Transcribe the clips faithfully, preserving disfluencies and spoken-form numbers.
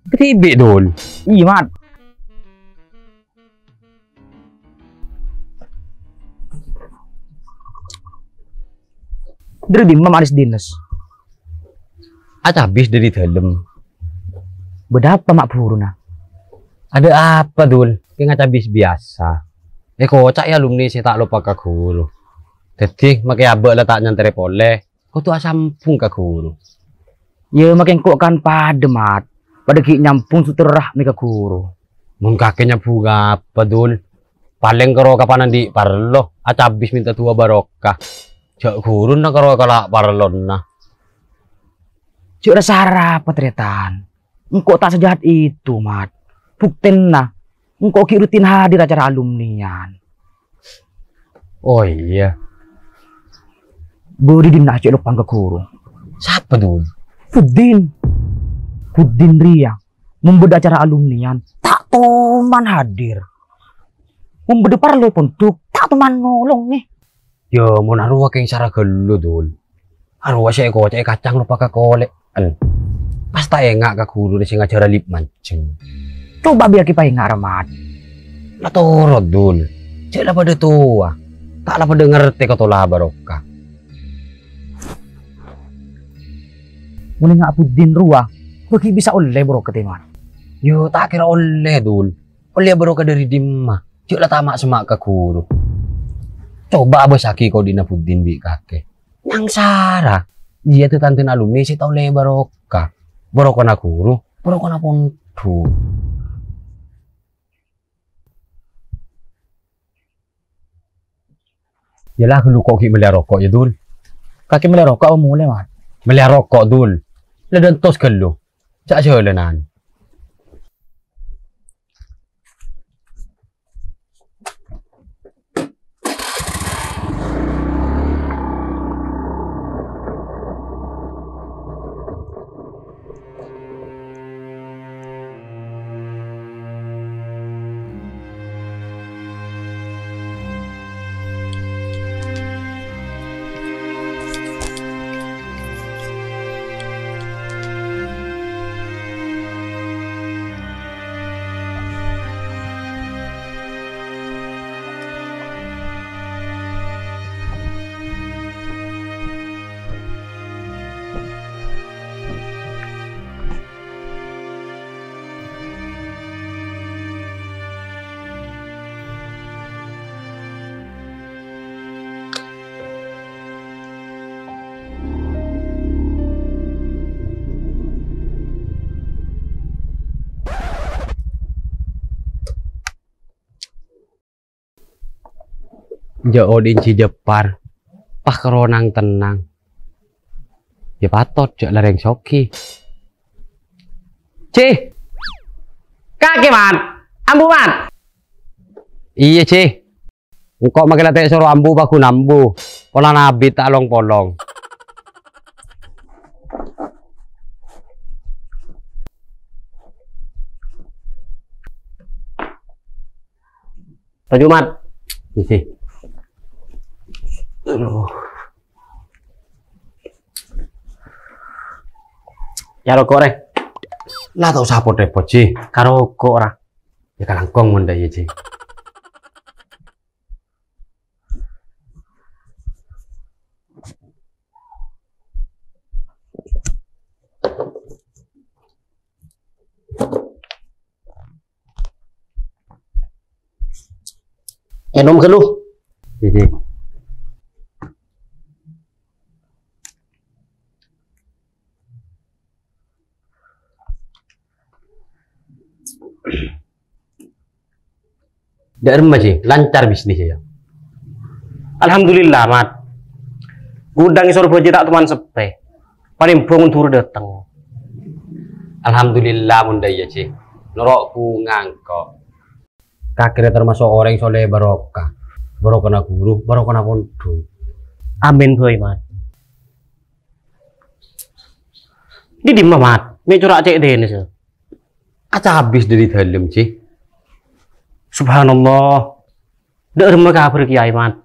Kadhibi', Dul. Iyâ, Mat. Dhâri dimma, Mat, Dines? Acabis dhâri dâlem. Bâdâ apa, Mat, buruna? Adâ' apa, Dul? Kèng acabis biyasa. Èkoca' è alumni sè ta' loppa ka ghuru. Dhâddhi, makè abâ' la ta' nyantarè polè. Kodhu asambhung ka ghuru. Yâ, makè engko' kan padâ, Mat. Padâ ghi' nyambhung silaturahmi ka ghuru. Mon kakè nyambhung apa, Dul? Palèng karo kapan andi' parlo, acabis mènta du'a barokah. Jhâ' ghuruna karo kala' parlona. Jhâ' ra-sara apa, tarètan. Engko' ta' sajahat itu, Mat. Buktèna, engko' ghi' rutin hadir acara alumnian. Oh, iyâ. Bâdâ dimma cè' loppa ka ghuru? Sapa, Dul? Buddin. Buddin rèya, mon bâdâ acara alumnian, ta' toman hadir. Mon bâdâ parlo pondhuk, ta' toman nolong, nè. Yâ, mon arowa kèng sara ghâllu, Dul. Arowa sè èkoca'è kacang loppa ka kolè'en. Pas ta' enga' ka ghuruna sè ngajhâr alif manjheng. Coba biyâ ghi' paenga', ra, Mat. La toro', Dul. Jhâ' la padâ towa. Ta' la padâ ngartè ka tola barokah. Mon enga' Buddin rowa, bâ' ghi' bisa ollè barokah, Mat. Yâ, ta' kèra ollè, Dul. Ollè barokah dhâri dimma? Jhâ' la tama'-semma' ka ghuru. Coba abâsaghi kodhi'na Buddin bi' kakè. Nyangsara. Iyâ, tantèna alumni sè ta' ollè barokah. Barokahna ghuru, barokahna pondhuk. Yâ la, ghâllu ko' ghi' mellèya roko', yâ, Dul. Kakè mellèya roko' apa molè, Mat? Mellèya roko', Dul. La dântos ghâllu. Jhâ' jhâlânan. Jhâ' odi' Ji Jepar, pas karo nang-tennang. Yâ patot jhâ' la rèng soghi. Ji! Kakè, Mat! Ambu, Mat! Iyâ, Ji. Engko' makè la ta' èsoro ambu, paghun ambu. Polana abit ta' long-polong. Toju', Mat. Isi. Aduh. Yâ, roko', rè. La ta' osa pot-rèpot, Ji. Ka roko', ra. Yâ, kalangkong mon dâ' iyâ, Ji. Ènom ghâllu. Isi. Dâ' remma, Ji, lancar bisnis, yâ? Alhamdulillah, Mat. Ghudhâng è Sorbhâjâ ta' toman seppè. Panèmbhâng ondur dâteng. Alhamdulillah, mon dâ' iyâ, Ji. Noro' bhunga engko'. Kakè rè tamaso' orèng soleh barokah. Barokahna ghuru, barokahna pondhuk. Amin, bhâi, Mat. Dâ' dimma, Mat? Mè' cora' cè' Denes, yâ? Acabis dâri dâlem, Ji. Subhanallah. Dâ' remma kabhâr, Kèyaè, Mat?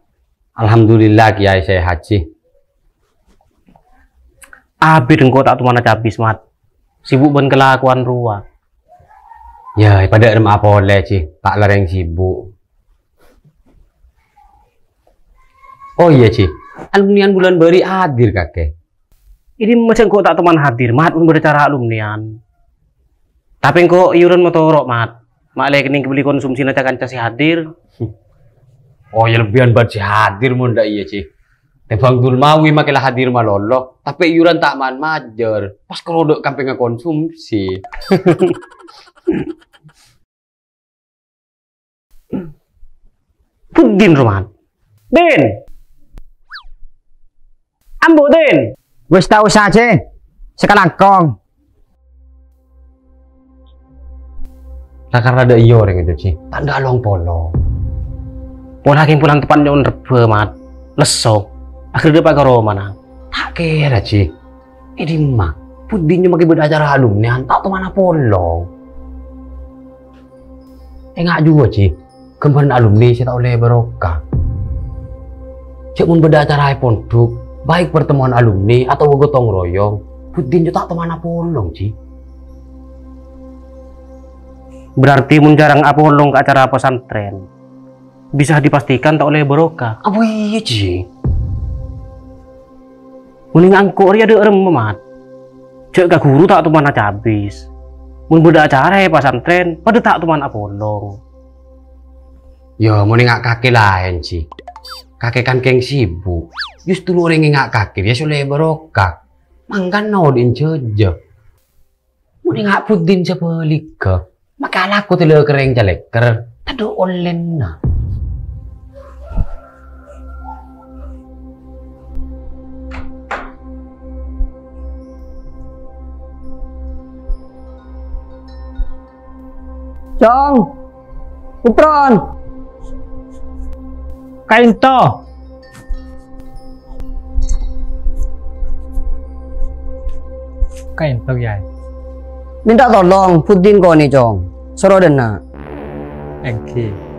Alhamdulillah, Kèyaè sehat, Ji. Abit engko' ta' toman acabis, Mat. Sibuk bân kalakowan rowa. Yâ, padâ remma'a polè, Ji. Ta' la rèng sibuk. Oh iyâ, Ji. Alumnian bulân bâri' hadir, kakè. Ini masih engko' ta' toman hadir, Mat, mon bâdâ acara alumnian. Tapè engko' iyuran matoro', Mat. Ma' lè kennèng kabelli konsumsina ca-kanca sè hadir. Oh, yâ lebbiyân bâdâ sè hadir mon dâ' iyâ, Ji. Tèmbhâng Dulmawi makè la hadir malolo, tapè iyuran ta' man-majâr. Pas karo dâ' kampèngnga konsumsi. Buddin, Roman. Din. Ambu, Din. Wis ta' osa, Cè. Sakalangkong. Lakar rada iyo rèng itu, Ci. Tandha long-polong. Pola kèng pulang teppa'na nyo'on rebbhâ, Mat. Lesso. Akhirnya dâpa' ka romana. Ta' kèra, Ci. È dimma? Buddin nyamana bâdâ acara alumni, ta' tomana polong. Enga' jhuwa, Ji, ghâmbhârân alumni sè ta' ollè barokah. Jhâ' mon bâdâ acara è pondhuk, baik pertemuan alumni atawa gotong royong, Buddin jhâ' ta' tomana polong, Ji. Berarti mon jhârâng apolong ka acara pesantren, bisa dipastikan ta' ollè barokah. Apa iyâ, Ji? Mon enga' engko' rèya dâ' remma, Mat. Jhâ' ka ghuru ta' tomana cabis. Mon bâdâ acara è pasantren, padâ ta' tomana apolong. Yâ, mon enga' kakè laèn, Ji. Kakè kan kèng sibuk. Justru orèng enga' kakè rèya sè ollè barokah. Mangkana oḍi'na jhâjâ. Mon enga' Buddin sabhâligghâ, makè alako tèlè kerrèng calèkker, tadâ' ollèna. Cong, Putron. Kaènto. Kaènto, Kèyaè. Mènta tolong, Buddin konè, Cong. Soro dâ' enna'. Èngghi.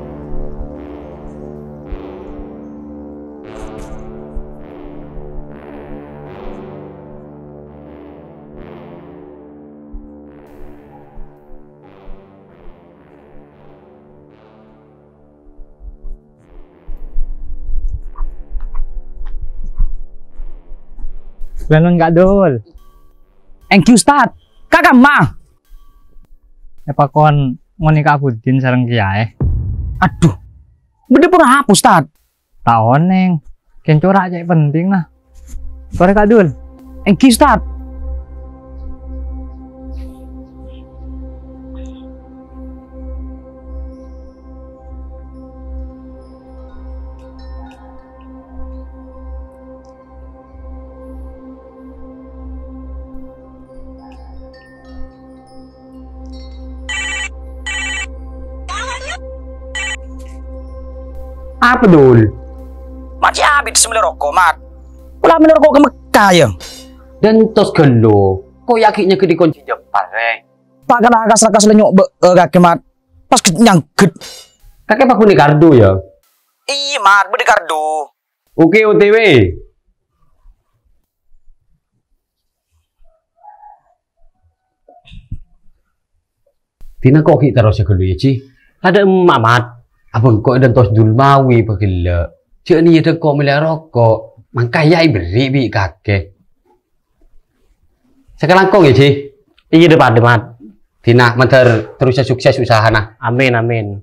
Lanun Kak Dul. Èngghi, Ustad. Ka kamma? Èpakon ngonèka Buddin sareng Kèyaè. Adhu. Bâdâ ponapa, Ustad? Ta' onèng. Kèng cora' cè' pentingnga. Torè, Kak Dul. Èngghi, Ustad. Apa, Dul? Mat, cè' abit sè mellè roko', Mat. Pola mellè roko' ka Mekkah, yâ? Dântos ghâllu. Ko' yâ ghi' nyegghâ è konci jâmpar, rè. Ta' kèra kas-rakas lè nyoba, eh, kakè, Mat. Pas ghi' nyangghât. Kakè paghun è kardu, yâ? Iyâ, Mat, bâdâ kardu. Oke, O T W. Dina ko' ghi' terros ghâllu, yâ, Ji? Adâ' emma', Mat. Apa engko' èdântos Dulmawi paghellâ'? Jhâ' nèyadhâ ko' mellè roko', mangkana èberri' bi' kakè. Sakalangkong, yâ, Ji? Iyâ, dâ-, padâ, Mat. Dina mandhâr terros sukses usahana. Amin, amin.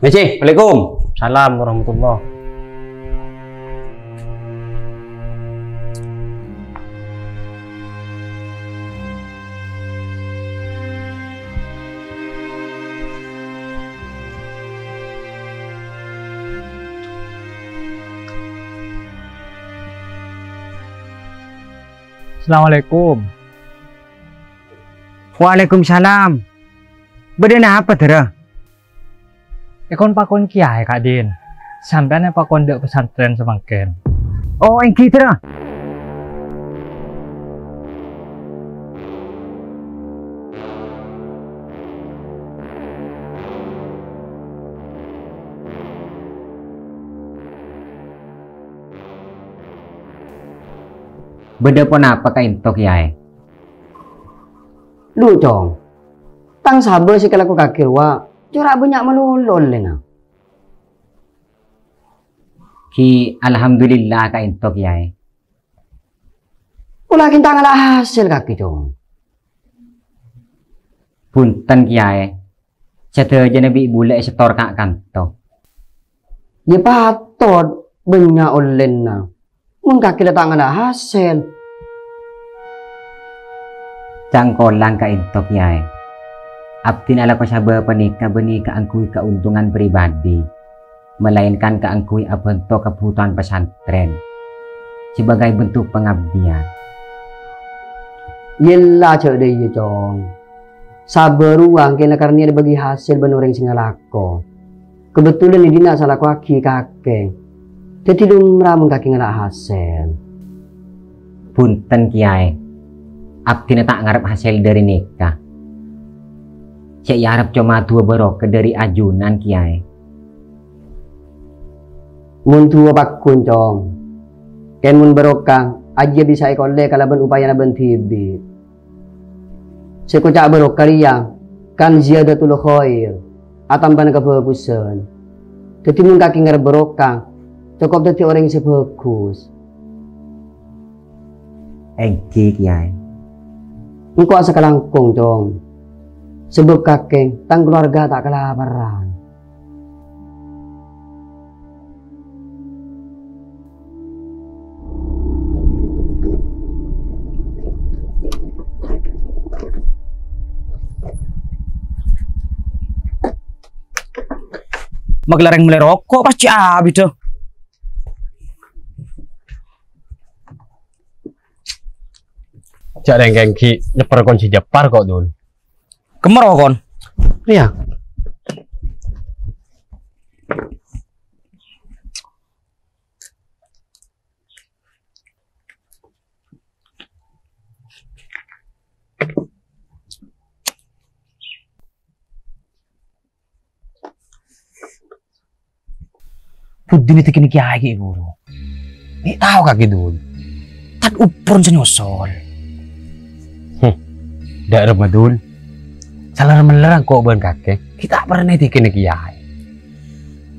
Mè', Ji. Assalamualaikum. Salam warahmatullah. Assalamualaikum. Waalaikumsalam. Bâdâ napa, Dârâ? Èkon-pakon kèyaè, Kak Din. Sampèyan èpakon dâ' pesantren samangkèn. Oh, èngghi, Dârâ. Bâdâ ponapa kaènto, Kèyaè? Lu, Cong. Tang sabâ sè èkalako kakè rowa, cora' bânnya' malolo ollèna. Ghi, alhamdulillah ka'ènto, Kèyaè. Pola ghi' ta' ngala' hasèl kakè, Cong. Bhunten, Kèyaè. Sadhâjâna bi' bulâ èsetor ka' kanto. Yâ patot, bânnya' ollèna. Mon kakè la ta' ngala' hasèl. Cangkolang ka'ènto, Kèyaè. Abdhina alako sabâ panèka bânnè kaangghuy kaontongan pribadi, malaènkan kaangghuy abhânto kabhutowan pesantren sebagai bentuk pengabdian. Yella jhâ' dâ' iyâ, Cong. Sabâ rowa engkèna karnèya èbâgi hasèl bân orèng sè ngalako. Kabhendherrân è dinna' sè èlakoaghi kakè. Dhâddhi lumra mon kakè ngala' hasèl. Bhunten, Kèyaè. Abdhina ta' ngarep hasèl dhâri nèka. Sè èarep coma du'a barokah dhâri ajunan, Kèyaè. Mon du'a paggun, Cong. Kèng mon barokah, ajiyâ bisa èkaollè kalabân upayana bâ'na dhibi'. Sè èkoca' barokah rèya kan ziyadatul khair, atambhâna kabhâghusân. Dhâddhi mon kakè ngarep barokah, cokop dhâddhi orèng sè bhâghus. Èngghi, Kèyaè. Engko' asakalangkong, Cong. Sabâb kakè, tang kalowarga ta' kalaparan. Maghâlârèng mellè roko' pas cè' abidhâ. Jhâ' rèng kèng ghi' nyèpper konsi jepar ko', Dul. Kemmer, Kon. Iyâ. Buddina tèkèna kèyaè ghi' buru. Mè' tao kakè, Dul. Tad-uppor sè nyosol. Huh. Dâ' remma, Dul. Salar-mellar engko' bân kakè, ghi' ta' pernah tèkèna kèyaè.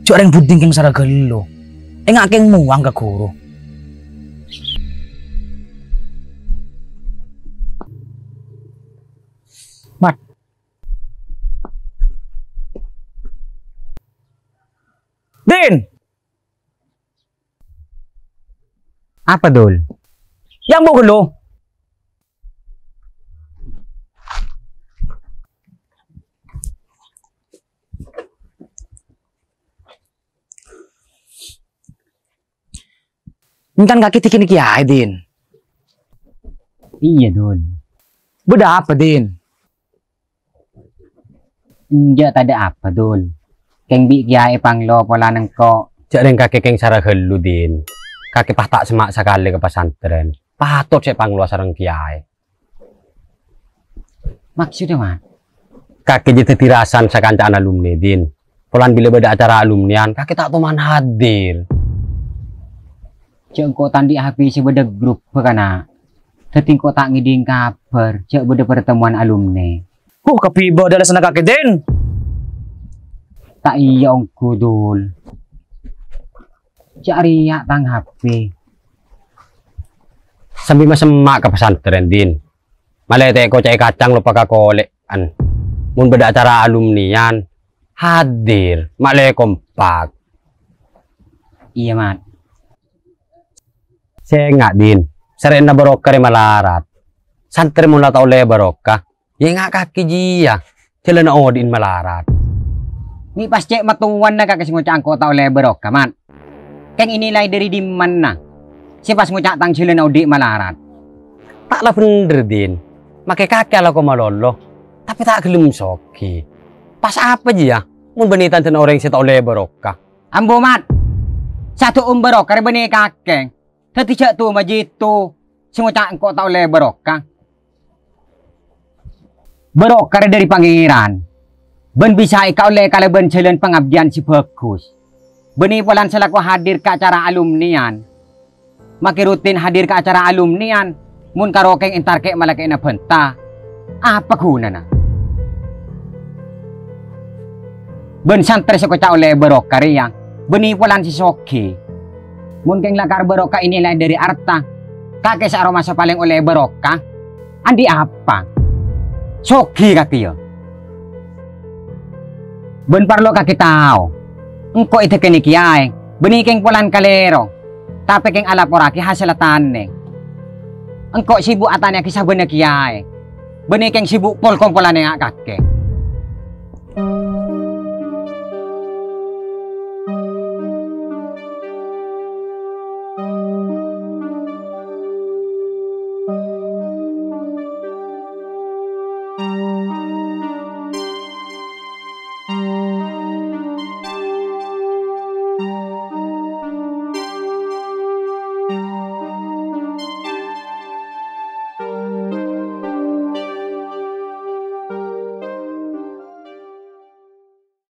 Jhâ' rèng buddina kèng sara ghâllu. Enga' kèng mowang ka ghuru. Mat. Din! Apa, Dul? Yâ, ambu ghâllu. Èntar kakè tèkèna kèyaè, Din. Iyâ, Dul. Bâdâ apa, Din? Enjâ' tadâ' apa, Dul. Kèng bi' kèyaè panglo polana engko'. Jhâ' rèng kakè kèng sara ghâllu, Din. Kakè pas ta' semma' sakalè ka pesantren. Patot sè panglowa sareng kèyaè. Maksodda, Mat? Kakè jiyâ dhâddhi rasan sakanca'an alumni, Din. Polana bilâ bâdâ acara alumnian, kakè ta' toman hadir. Jhâ' engko' ta' andi' H P sè bâdâ grup, kana'. Dhâddhi engko' ta' ngèdhing kabhâr jhâ' bâdâ pertemuan alumni. Huh, kabbhi bâdâ alasanna kakè, Din. Ta' iyâ ongghu, Dul. Jhâ' rèya' tang H P. Sambi masemma' ka pesantren, Din. Malè tèko ca'è kacang loppa kakolè'an. Mon bâdâ acara alumnian, hadir, malè kompak. Iyâ, Mat. Sènga', Din. Sarèna barokah rè malarat. Santrè mon la ta' ollè barokah, yâ enga' kakè jiyâ, jhâlânna odi'na malarat. Mè' pas cè' mattowana kakè sè ngoca' engko' ta' ollè barokah, Mat? Kèng ènilai dhâri dimma sè pas ngoca' tang jhâlânna odi' malarat? Ta' la bhendher, Din. Makè kakè alako malolo, tapè ta' ghellem soghi. Pas apa jiyâ, mon bânnè tandhâna orèng sè ta' ollè barokah? Ambu, Mat. Sè adu'um barokah rè bânnè kakè. Dhâddhi jhâ' toma jitto sè ngoca' engko' ta' ollè barokah. Barokah rè dhâri Pangèran, bân bisa èkaollè kalabân jhâlân pangabdiyân sè bhâghus. Bânnè polana salako hadir ka acara alumnian. Makè rutin hadir ka acara alumnian, mon karo kèng èntar kè' malakè'na bhânta, apa ghunana? Bân santrè sè koca' ollè barokah rèya, bânnè polana sè soghi. Mon kèng lakar barokah ènilai dhâri arta, kakè sè aromasa palèng ollè barokah. Andi' apa? Soghi kakè, yâ? Bân parlo kakè tao, engko' èdhâkènè kèyaè, bânnè kèng polana kalèro, tapè kèng alaporraghi hasèlla tanè. Engko' sibuk atanèyaghi sabâna kèyaè, bânnè kèng sibuk pol-kompolanna kakè.